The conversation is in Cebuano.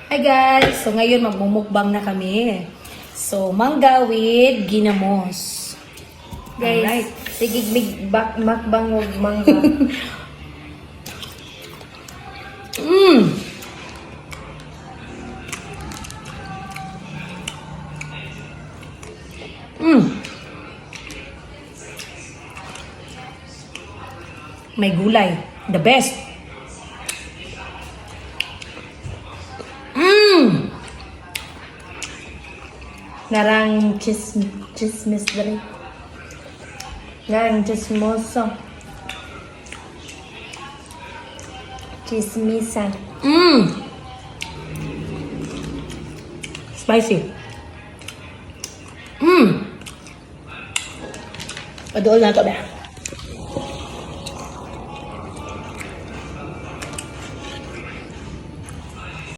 Hi guys! So ngayon magmumukbang na kami. So mangga with ginamos. Guys, Alright. sige big bak makbang og mangga. May gulay. The best. Narang chismis diri. Narang chismoso. Chismisan. Spicy. Paduol na to ba?